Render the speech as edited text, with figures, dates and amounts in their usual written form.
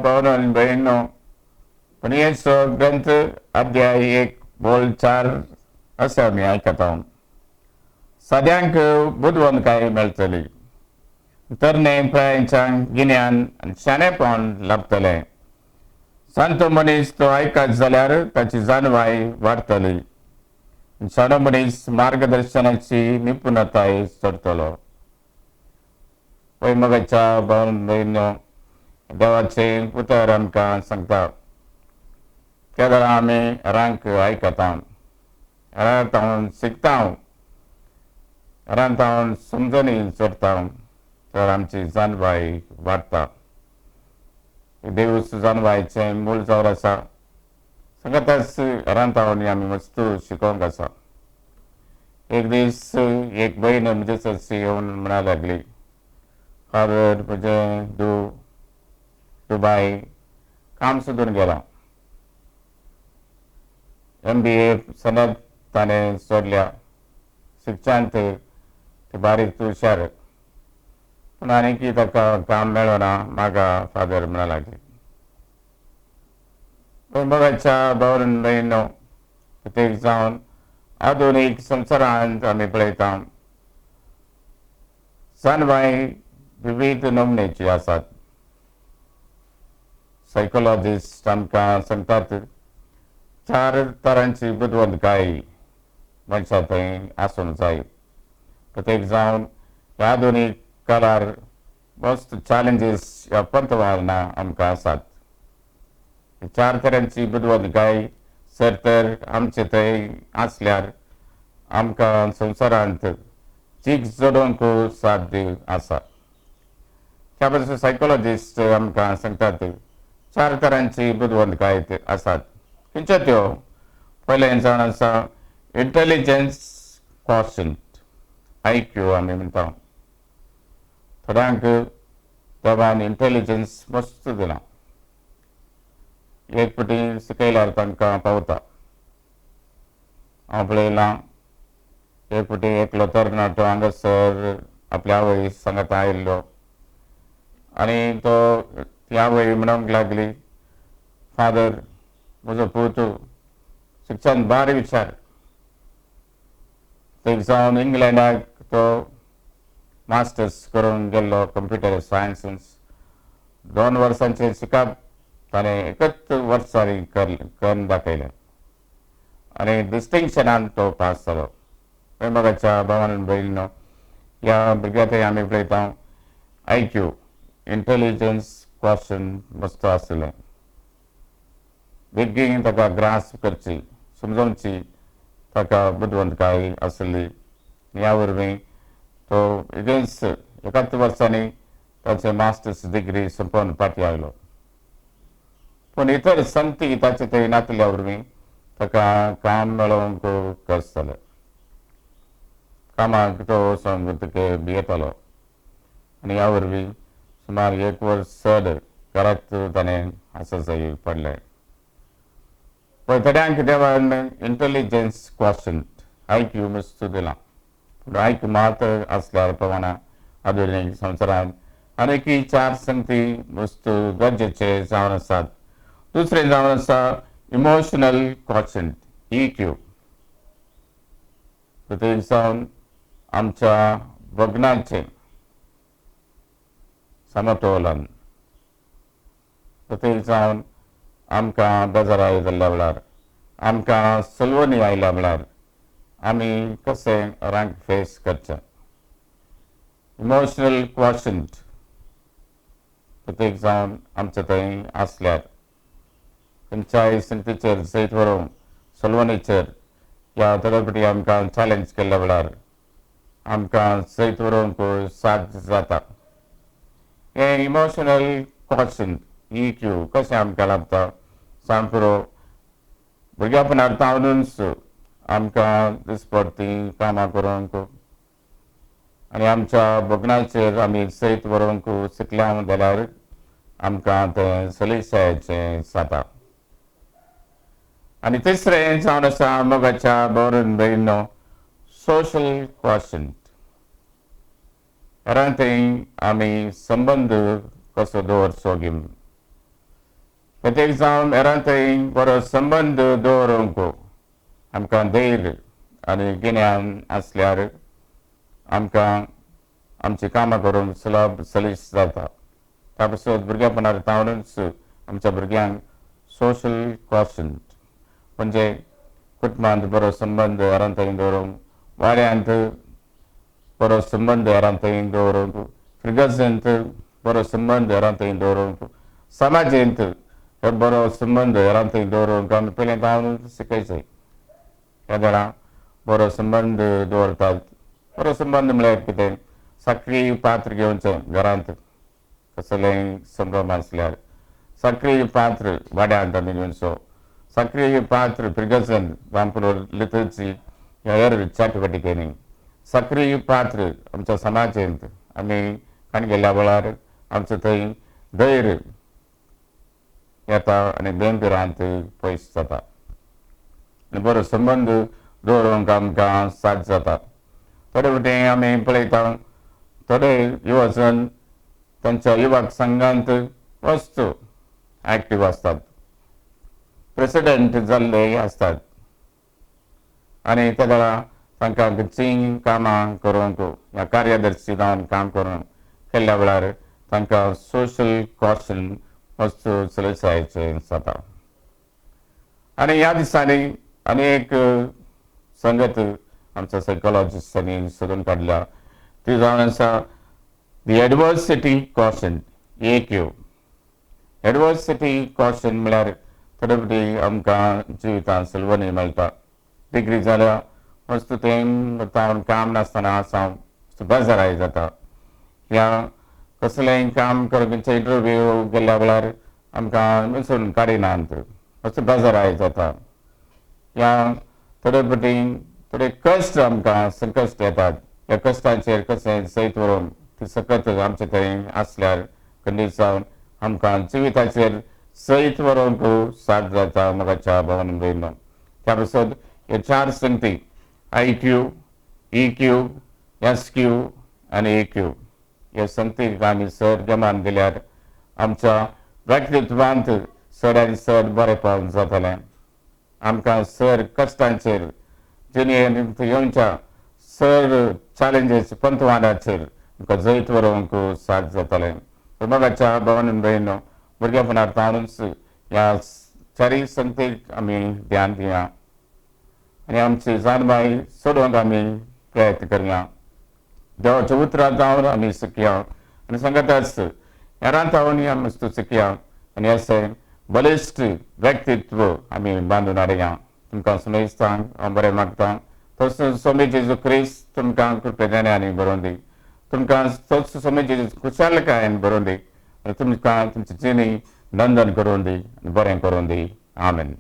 भावांनो भयणींनो, पणयेचो ग्रंथ अध्याय 1 बोल 4 अशें आमी आयकता. सद्यांक बुदवंतकाय मेळटली, तरणे पिरायेच्या गिन्यान आनी शाणेपण लाभतलें. संत मनीस तो आयकत जाल्यार ताची जाणवाय वाडटली. शाणो मनीस मार्गदर्शनाची निपुणताय सोडटलो. पळय मोगाच्या भावन भयणींनो, देवाचें उतर आमकां सांगता. त्या वेळार आमी रांक आयकता, रांत शिकता, रांत समजणी चडता, तर आमची जाणवाय वाडटा. देव जाणवायचें मूळ जावन आसा. सांगताच रांतावणी आमी मस्त शिकोवंक आसा. एक दीस एक भयण म्हजे सरशी येवन म्हणा लागली, फादर, म्हजें धूव दुबाय काम सोदून गेलां. MBA सनद ताणें सोडल्या, शिक्षांत ती बारीक हुशार, पूण आनीक ताका काम मेळना म्हाका फादर म्हणा लागली. मोगाच्या भावन भयणींनो, प्रत्येक जावन आधुनीक संवसारांत आमी पळयता जाणवाय विविध नमनेची आसात. सायकोलॉजिस्ट आमकां सांगतात 4 तरांची बुदवंतकाय मनशा थंय आसूंक जाय. प्रत्येक जावन ह्या आधुनीक काळार मस्त चॅलेंजीस ह्या पंतवारणा आमकां आसात. 4 तरांची बुदवंतकाय सर तर आमचे थंय आसल्यार आमकां संवसारांत चीक जोडोवंक साध्य आसा. त्या पासून सायकोलॉजिस्ट आमकां सांगतात 4 तरांची बुदवंतकाय आसात. खंयच्यो त्यो? पयलें जावन आसा इंटेलिजन्स क्वॉशंट, IQ आमी म्हणटा. थोड्यांक देवान इंटेलिजन्स मस्त दिलां, एक पटी शिकयल्यार तांकां पावता. हांव पळयलां एक पटी एकलो तरणाटो हांगासर आपल्या आवय सांगाता आयिल्लो आनी तो ती आवय म्हणूंक लागली, फादर, म्हजो पूत शिक्षण बारी विचार. थंय जावन इंग्लंडाक तो मास्टर्स करून गेल्लो कंप्युटर सायन्सीस. 2 वर्सांचें शिकप ताणें एकच वर्सांनी करून दाखयलें आनी डिस्टिंक्शनान तो पास जालो. मोगाच्या भावान भयणींनो, ह्या भुरग्या थंय आमी पळयता IQ intelligence क्वॉशन मस्त आशिल्लें. बेगीन ताका ग्रास करची, समजोवची ताका बुदवंतकाय आशिल्ली. ह्या वरवीं तो एगेन्स्ट एकाच वर्सांनी ताचें मास्टर्स डिग्री सोंपोवन फाटीं आयलो. पूण इतर संती ताचे थंय नातल्या वरवीं ताका काम मेळोवंक कश्ट जालें. कामाक तो वचोंक तुका भियेतालो आनी ह्या वरवीं सुमार 1 वर्स चड घरांत ताणें आसा पडलें. पळय थोड्यांक देवान इंटेलिजन्स क्वॉशंट IQ मस्त दिलां, पूण IQ मात आसल्यार प्रमाणा आधुनीक संवसारांत आनीक 4 संगती वस्तू गरजेचे जावन आसात. दुसरें जावन आसा इमोशनल क्वॉशंट EQ. प्रत्येक जावन आमच्या भग्नाचें समतोलन. प्रत्येक जावन आमकां बेजाराय जाल्ल्या वेळार, आमकां सलवणी आयल्या वेळार आमी कशें रांक फेस करचें. इमोशनल क्वॉशंट प्रत्येक जावन आमचे थंय आसल्यार खंयच्याय संगतीचेर जैत व्हरूंक सलवणीचेर ह्या थोडे आमकां चॅलेंज केल्ल्या वेळार आमकां जैत व्हरूंक साध्य जाता. हें इमोशनल क्वॉशंट EQ कशें आमकां लाभता? सांग पुरो भुरग्यापणार तावनूच आमकां दिसपडटी कामां करूंक आनी आमच्या भोगणाचेर आमी जैत व्हरूंक शिकल्या जाल्यार आमकां तें सलीसायेचें जाता. आनी तिसरें जावन आसा मोगाच्या भावन भयणींनो, सोशल क्वॉशंट. कारण थंय आमी संबंद कसो दवरचो घेवन प्रत्येक जावन हेरांतय बरो संबंद दवरूंक आमकां धैर्य आनी गिन्यान आसल्यार आमकां आमची कामां करूंक सुलभ सलीस जाता. त्या पासत भुरगेपणार तावनूच आमच्या भुरग्यांक सोशल कॉशंट म्हणजे कुटुंबांत बरो संबंद हेरांतय दवरूंक, वाड्यांत बरो संबंद हेरांतय दवरूंक, फिर्गजेंत बरो संबंद हेरांतय दवरूंक, समाजेंत हे बरो संबंद हेरांतय दवरूंक आमी पयलीं तावनूच शिकयचें. ह्या जाणां बरो संबंद दवरतात. बरो संबंद म्हळ्यार कितें? सक्रीय पात्र घेवचें घरांत कसलेंय संभ्रम आसल्यार, सक्रीय पात्र वाड्यांत आमी घेवचो, सक्रीय पात्र फिर्गजेंत जावं लितर्जी ह्या हेर चटवटिकेनी, सक्रीय पात्र आमच्या समाजेंत आमी काणगेल्या वेळार आमचो थंय धैर्य येता आनी बेंपिरांत पयस जाता आनी बरो संबंद दवरूंक आमकां साथ जाता. थोडे फावटी आमी पळयता थोडे युवजन तांच्या युवक संघांत वस्तू एक्टीव आसतात, प्रेसिडेंट जाल्ले आसतात आनी त्या वेळार तांकां खंयचीय कामां करूंक ह्या कार्यदर्शी जावन काम करूंक केल्ल्या वेळार तांकां सोशल कॉशन वस्तू चलयचें जाता. आनी ह्या दिसांनी अनेक संगत आमच्या सायकोलॉजिस्टांनी सोदून काडल्या, ती जावन आसा the adversity quotient, A Q. Adversity quotient म्हळ्यार थोडे फावटी आमकां जिवितांत सलवणी मेळटा. डिग्री जाल्या वस्तू तें तावन काम नासतना आसा बेजाराय जाता, ह्या कसलेंय काम करूंक इंटरव्यू गेल्ल्या वेळार आमकां वेंचून काडिनात, वस्तू बेजाराय जाता. ह्या थोडे फावटी थोडे कश्ट आमकां संकश्ट येतात, ह्या कश्टांचेर कशें सयत व्हरून ती सकत आमचे थंय आसल्यार खंडीत जावन आमकां जिविताचेर सयत व्हरूंक साथ जाता. मोगाच्या भवन भयणो, त्या पासत हे चार संगती I Q, E Q, S Q आनी ए क्यू ह्या संगतीक आमी सर गमान दिल्यार आमच्या व्यक्तित्वांत सर आनी सर बरेपण जातलें. आमकां सर कश्टांचेर जिणेंत येवच्या सर चॅलेंजीस पंतवानाचेर आमकां जैत व्हरूंक साथ जातलें. मोगाच्या भवन भयणो, भुरगेपणार ताणूच ह्या चारीय संगतीक आमी ध्यान दिया आनी आमची जाणवाय सोडोवंक आमी प्रयत्न करया. देवाच्या उतरां जावन आमी शिकया आनी सांगताच हेरां जावन आमी शिकया आनी अशें बलिश्ट व्यक्तित्व आमी बांदून हाडया. तुमकां सुनेस्तांक हांव बरें मागता. तोच स्वामी जेजू क्रिस्त तुमकां कृपेदान्यांनी बरोवन दी, तुमकां तोच स्वामी जेजू खुशालकायेन बरोवन दी आनी तुमकां तुमची जिणी नंदन करून दी आनी बरें करून दी. आमेन.